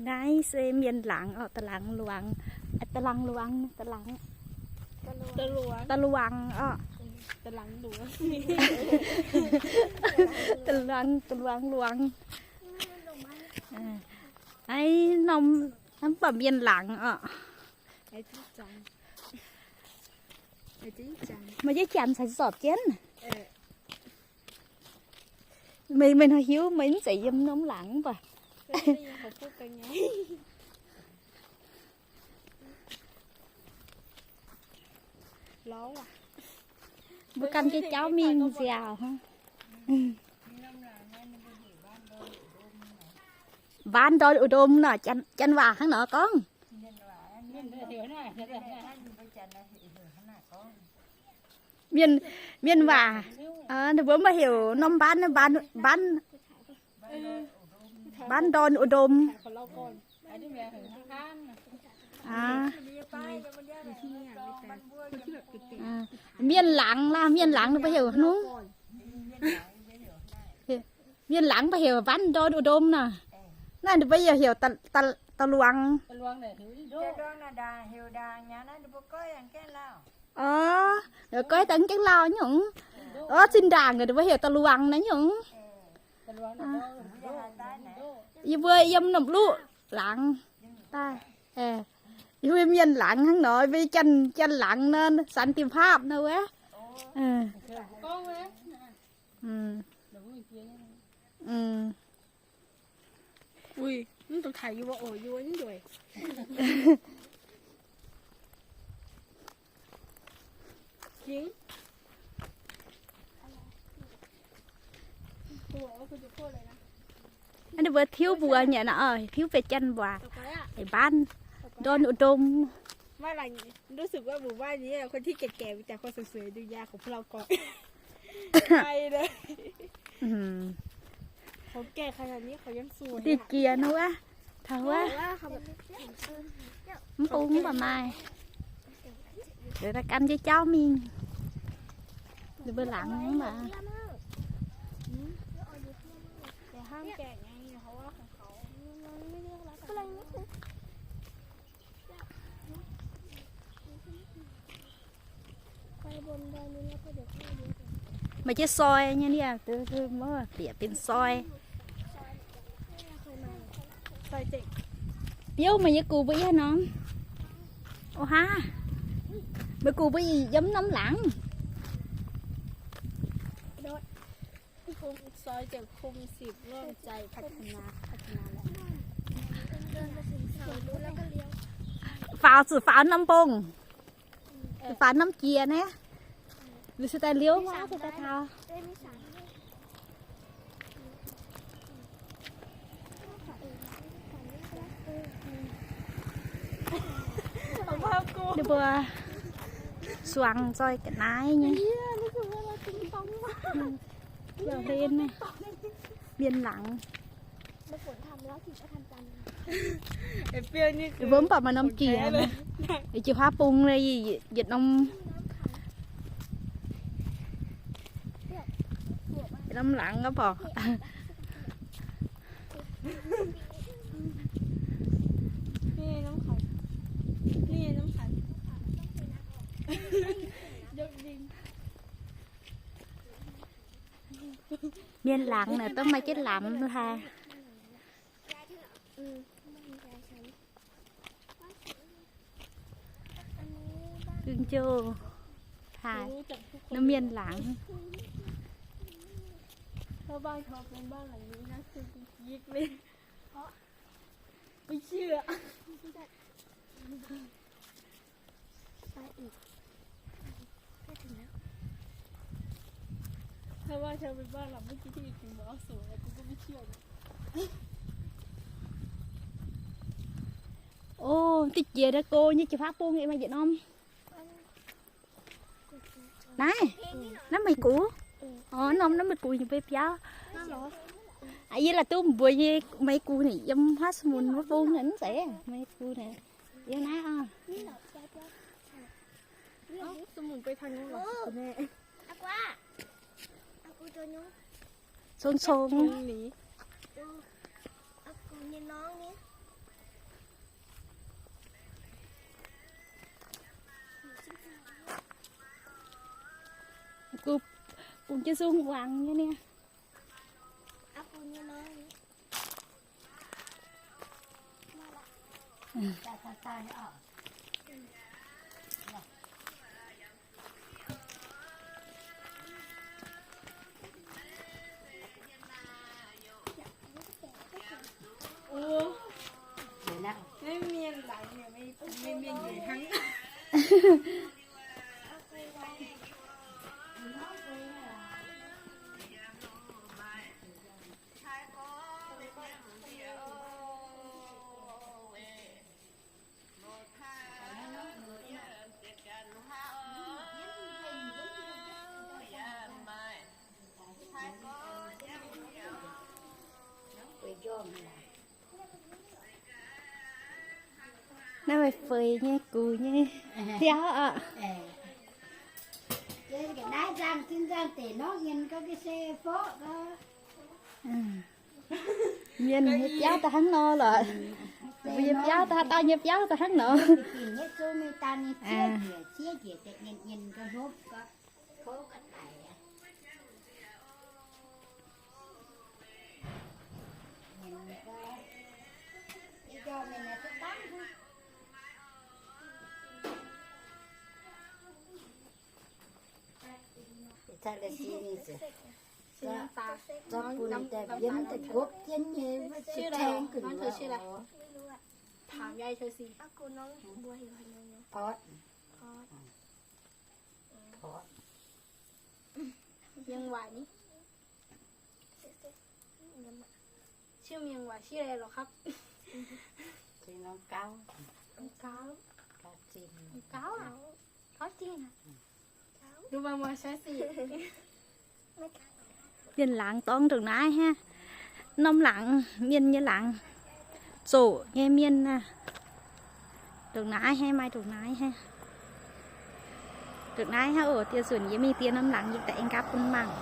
Naaiv se mienh laangz orqc, da'laangz luangz, da'laangz luangz, da'laangz, da'luangz orqc, da'luangz, da'luangz luangz. Aa, ih norm, mv baac mienh laangz orqc. Maaih jiex janx caux zorpc jienv. Meih, meih hnoi hiuv meih mv zeiz yiem norm laangz mv baac. Mbuo ganh jiex jauv mingh nziaauc hnangv. Bán đón u đôm nor, janx waac hnangv nor gorngv. Mienh, mienh waac, ninh mbuo mv baac heuc norm bán, bán, bán đón u đôm. Mienh laangz laaix, mienh laangz ninh mbuo heuc hnangv. Mienh laangz mbuo heuc bán đón u đôm nor. Naaiv ninh mbuo yaac heuc da'luangz. Orv, goiv daaih gaengh lauh nyungc. Orv, zinh ndaangc ninh mbuo heuc da'luangz naaiv nyungc. Yie mbuo yiem norm luqv laangz daaih. Yie mbuo mienh laangz hnangv nor, mbuo janx, janx laangz nor, sanh dinh paapv nor wuov. Ninh mbuo tiuv mbuox nyei nor, tiuv bieqc janx mbuox, bán đón u đôm. รู้สึกว่าหมู่บ้านนี้คนที่แก่ๆ มีแต่คนสวยๆ ดูยาของพวกเราก่อน ไปเลย เขาแก่ขนาดนี้เขายังสวย Diuh jiex nor wuov, taux wuov, mv bung mv baac maaih. Liuz daaih gan jienv jauv mingh. Ninh mbuo laangz mv baac. Maaih jienv soi nyei niaa, bieqc benx soi. Biouv meih nyei gux mbuo yiem norm. O haav, meih gux mbuo yiem norm laangz. Faaux zuqc faaux norm mbong, faaux norm jiex naaiv. Liuz se daaih liouv wuov se daaih taux. Ninh mbuo suangx nzoih ga'naaiv nyei. Mienh laangz. Ninh mbuo mv baac maaih norm jiex, jiex huaav bung, yietc norm, yietc norm laangz aqv borqc. Mienh laangz naaic dongh maaih jienv lamz haic. Gengh jouh haic, norm mienh laangz. Ov, diuh jiex daaih go nyei, jiex huaav bung nyei, maaih yietc norm. Naaiv, naaiv meih gux. Orv, norm naaiv meih gux nyei mbuo biauv. Yie la'duqv mbuox nyei, meih gux naaic yiem huaav smun wuov bung naaic mv zeiz, meih gux naaic yiem naaiv oc. Cong-cong. Bungx jienv sung wangc nyei niaa. Naaiv maaih feix nyei gux nyei biauv oc. Naaiv nzangc tin nzangc deic norqv nyen gau se fov gau. Mienh nyei biauv da'hnangv nor lorqc. Mbuo nyei biauv, haaix dauh nyei biauv da'hnangv nor. Potv. Potv. Mienh waac ni. Siu Mienh waac siu lorqc kapv. Gauv. Gauv. Gauv zinh. Mienh laangz dorng ndongc naaiv hnangv. Norm laangz, mienh nyei laangz. Zoqc nyei mienh aah. Ndongc naaiv hnangv, maaih ndongc naaiv hnangv. Ndongc naaiv hnangv oc. Dieh nzunc yie mingh diex norm laangz yie daaih aengx nqaapv bun mangc.